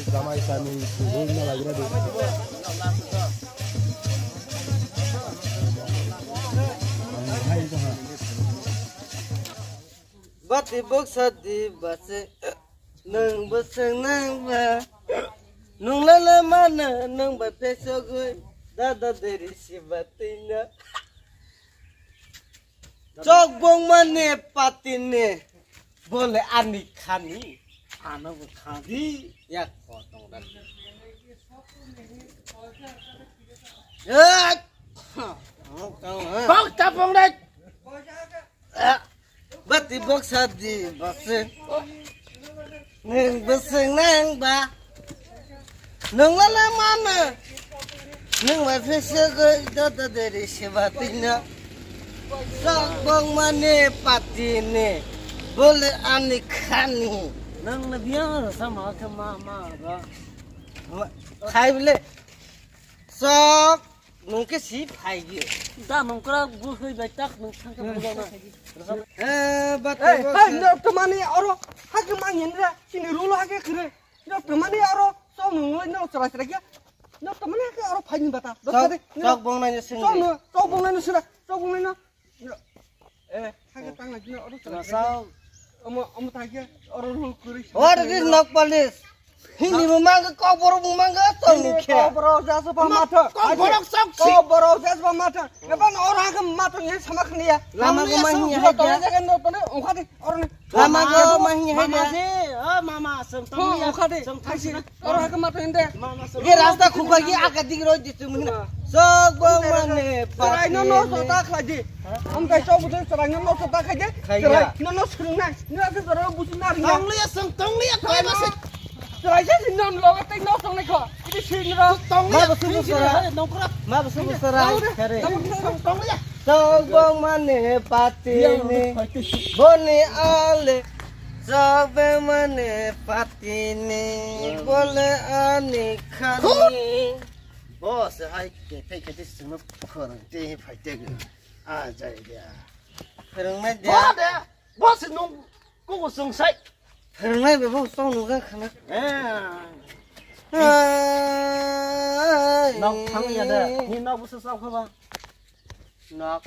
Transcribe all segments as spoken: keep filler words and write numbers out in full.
Jamai sani, sugui na lagira de. Hai, hai, hai. Bati boksa di base, nwng bwswng nang ba, nwng lele mano nwng bai pesogwi, dada deri si batino. Chok bongmani patini, bole ani khani, ano bo khani, yak kotong dan. Eh, kok tapong dai. Bati boksa di base. Nwng bwswng nang ba. Nwng lele mano. Nwng bai pesogwi dada deri si batino. Chok bongmani patini. Bole ani khani. Nwng na biya sama khe ma ma ba. Khai bile. Chok. Nwng khe si phai di. Da nwng kra bu hoi bai tak nwng thang khe bulo na. Eh, bati. Ei, bati. Ei, no, tamani oro hake ma nyen ra, chini rulo hake khere. No, tamani oro so nwng no chara chara kya. No, tamani hake oro phai ni bata. Chok, chok bong nai no sing. Chok no, chok bong nai no sira, chok bong nai no. Eh, hake tang lagi no oro chara. Sao. Omo, omo ta kya, oro ro kuri. What is this nok polish? Hindi mo mangga, kok borok mo mangga, tong ni khe. Kok borok jasa pa matha. Kok borok sok si. Kok borok jasa pa matha. Eban oro hake matha ni sama khniya. Lama go ma hiya hai dia. Tong ni jaga no tong ni ongkha di oro ni. Lama go ma hiya hai dia. Mama si, oh mama, seng tong ni. Ongkha di. Seng tong si. Oro hake matha ni de. Mama seng. Ye rasta khukha ki aga dik roi di tum hina. Sok bong mane pa. Rai no no so ta khlai di. Ang kai sok bu chwrai no no so ta khai di. Chwrai no no sung na. Ni ase chwrai bu sung na ri. Tong liya seng tong liya khlai ma se. Chwrai se sin non lo te no song ne kho. Ini sin ro. Tong liya. Ma bu sung sara. Nongkra. Ma bu sung sara. Kare. Tong liya. Sok bong mane patini. Boni ale. Sok bong mane patini. Bole ani khani. Boss hai ke phai ke sung khorang te phai te. Ah, jai dia. Phwrwngnai de. Bo de. Bo se nung kuku sung sai. Phwrwngnai bebo song nung ga khana. Eh. Ai. Nok thang ya de. Ni nok busu sa kho ba. Nok.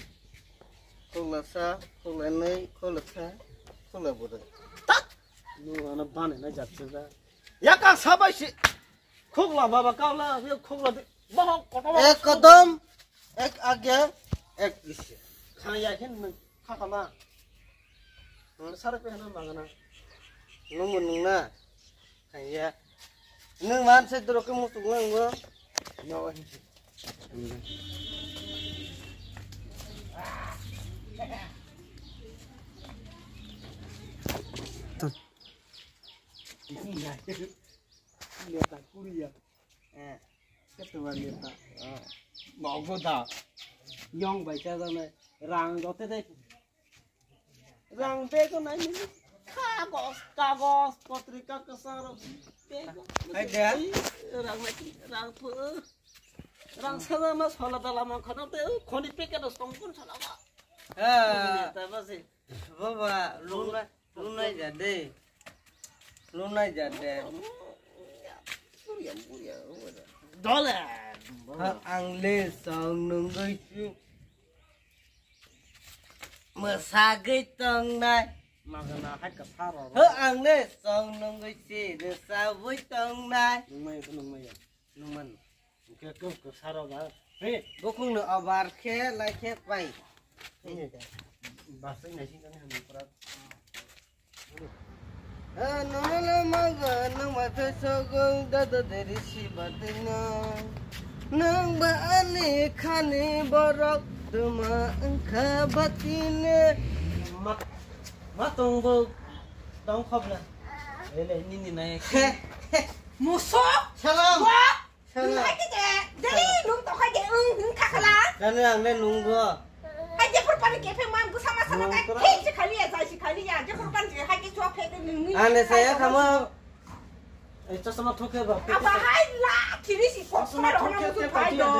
Khogla sa, khogla nai, khogla sa, khogla bwrwi. Tak. Nung ana bani na jat se da. Ya ka sa bai si. Khogla baba kaula, ya khogla de. Bohok kotor. Ek kodom, ek agya, ek pische. Khaya khen nung khakala. Sar pe hana mangana. Nung nung na. Khaya. Nung man se dro ke mutuk nang go. No. Neta kuriya. Eh. Ketua neta. Eh. Mau da. Yong bai cha da nai. Rang do te dai. Rang bego nai ni. Kagos, kagos, potrika kasaro. Bego. Hai da. Rang nai, rang pu. Rang sana ma sola dala ma khana te khoni peke no songkun sana ma. Ah. Neta ba se. Baba, lunai, lunai ja de. Lunai ja de. Dole. Ha, ang le song nungui su. Masagui tongnai. Magana hai ka saro. Ha, ang le song nungui si de sabui tongnai. Nungmai, nungmai ya. Nungman. Hwnkhe kok kok saro ba. He. Bukhung no obar khe lai khe pai. He. Basai nai sing kani hamni pura. Nono maga nang ma thai sogong dada deri si batino. Nang ba ani khani borok tuma wngkha batine. Ma, ma tong bo tong khobla. Ele nini nai. Muso. Salam. Wa. Nwng hai khe de, dei nwng tong hai de, nwng, nwng kha khala. Kani ang le nunggo. Hai de phur pani kephe man bwsa masa na tai, thik se khali ya, jai se khali ya, je phur pani hai khe chok khe de nwng ni. Ane saya kama. Ei chosma thok khe ba. Aba hai la, thiri si kok chosma thok khe musu phai do.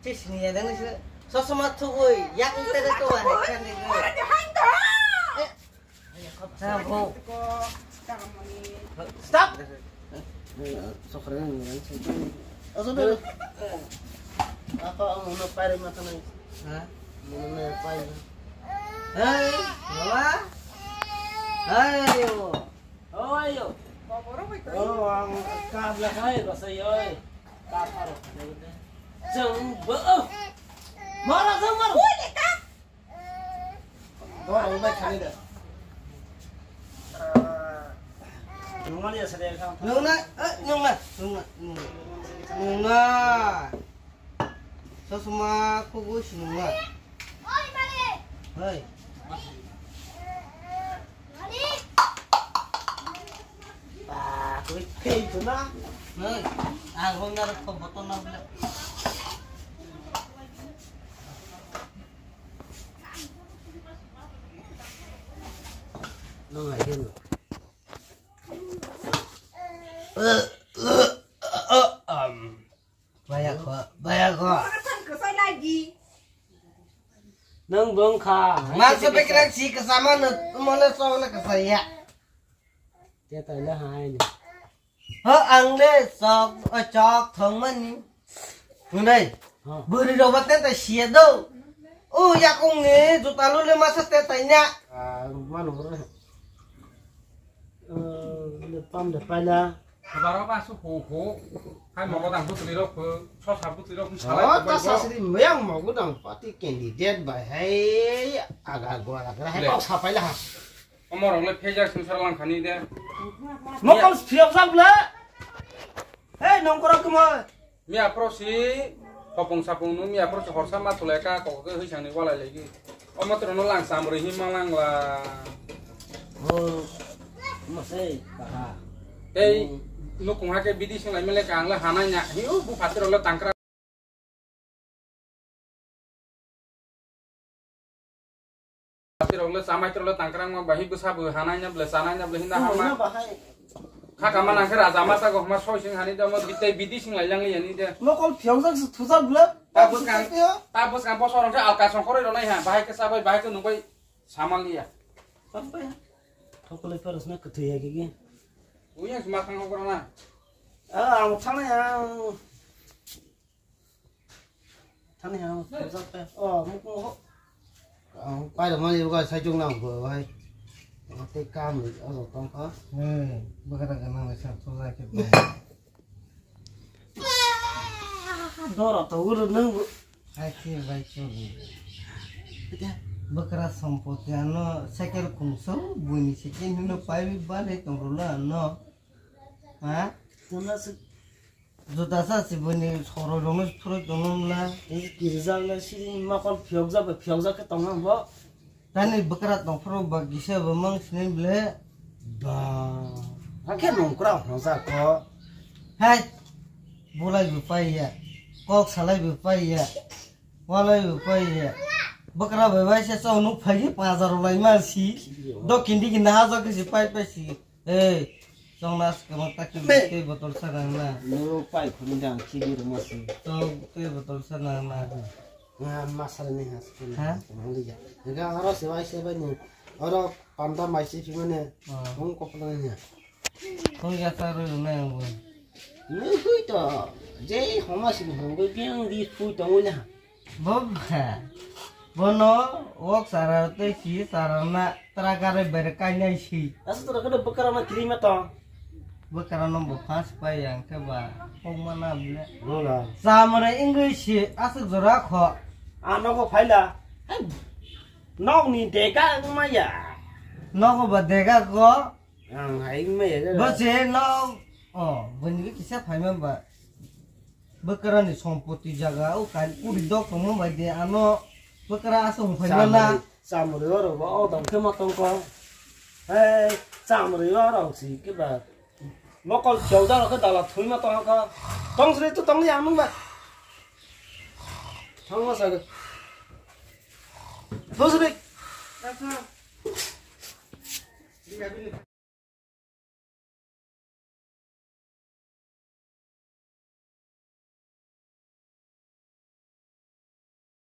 Chesni ya dang se. Chosma thok oi, yak te de to hai khan de. Ora de hai do. Stop! Sokra yang yang sokra. Asal deh. Apa mau nak pai mata nai? Ha? Mau nak pai? Hei, baba. Hei, yo. Hei, yo. Oh, ang kabla. Hei, basa yo. Kapar. Jeng bo. Mara jeng mara. Dora, ang bai khani da. Nungmani ya sade kha. Nungna, eh, nungna, nungna, nungna. Nungna. Sosma kubu si nungna. Hei. Ah, kui pei tu na. Hei, ang hong na ko botol na bla. Nung hai khe no. Baya kho, baya kho. Nung bung kha. Ma se pekrak si kasama no, mole sok na kasaya. Te tai na hai ni. Ho, ang le sok, o, chok thong mani. Ngunai. Ha. Buri rok ba te tai sia do. O, yakung ni juta lu le masa te tai nya. Ah, mano bro. Eh, le pam de paila. Baro ba su ho ho. Hai mo dang butli rok pho, so sa butli rok pho. Oh, salai ta sa sri meyang mo dang pati candidate bai hai aga gora gara hai. Le. Kok sa paila ha. Omorok le phejak sungsar langkhani de. Mokol phiyok jak le. Hei, nongkorok kemo. Miya phoro si hopong sapong no, miya phoro si horsa ma thulai ka kok ke hwisang ni walai lagi. Omo toro no lang samrwi hi ma lang la. Oh, masai kaha. Tei nukung ha ke bidi sing lai mele ka ang le hanai nya. Hi u bu phatir le tangkra. Tirok le chamai tirok le tangkrang ma bahai bwsa bo hanai na bwle chanai na bwle hinda hama. Bahai. Kha kama nang khe raja ma ta go ma soi sing hani da ma bitai bidi sing lai lang yani de. Mokol phiyok jak se thujak bwle. Ta bwskang, ta bwskang bosor khe alka songkhoroi ronai ha bahai khe chabai bahai khe nungbai samal liya. Thokole paras na kwthwi ya gigi. Uyang sma thang ko na. Ah, ang thang ya. Thani ha, thajak pe. Oh, muk muk. Ang pai da mani buka sai chung nang bo bai. Te kam ni aro tong kha. Hey, buka da nang sa thajak ke. Dora to ur nang. Hai ke bai chung. Bwkra sampoti ano sekel khumso buini sekel hino pai bale tong rula ano. Ha? Tuna se Juda sa si boni soroi rokno phuroi tongno mla. Tei kirijak le sini mokol phiyokjak bai phiyokjak khe tongna bo. Tani bwkra tong phuru ba kisa bo mang sini ble. Ba. Hakhe nongkra hwnjak ko. Hai. Bolai bo paiya. Kok salai bo paiya. Walai bo paiya. Bwkra bai bai se chong nuk phai khe pajar lai ma si. Do kindi kindi ha jok si pai pai si. Ei, chong nas kama tak tei botol sa nang na. Nuru pai khuni dang kiri rumah si. Chong tei botol sa nang na. Nga masal ni has kuni. Ha? Nang dia. Enggak harus sewa sewa ni. Oro panda mai si cuma ni. Oh. Kong kopla ni. Kong ya taru na yang bo. Ni hui to. Jei homa si ni hong bai biang di hui to ngui na. Bo ba, bono wok sara tei si sara na tra kare bere kainai si. Asa tra kare bwkra ma kiri ma to. Bwkra no bo phas pai yang khe ba, hok ma na bile. Bola. Samre ingwi si aswk jora kho. A nogo phaila. Hai, nok ni dega wng ma ya. Nogo ba dega kho. Ang hai wng ma ya. Bo se nok, oh, boni kisa phaima ba. Bwkrani sompoti jaga o kain kuri dok tongma bai de ano bwkra aswk hwnphai mala. Chamrwi, chamrwi oro bo o dong khe ma tong kho. Hei, chamrwi oro si khe ba. Mokol siyok jaro khe dala thwi ma tong kho. Tong sri tu tong li ang nung ba. Thang ma sa khe. Thang sri.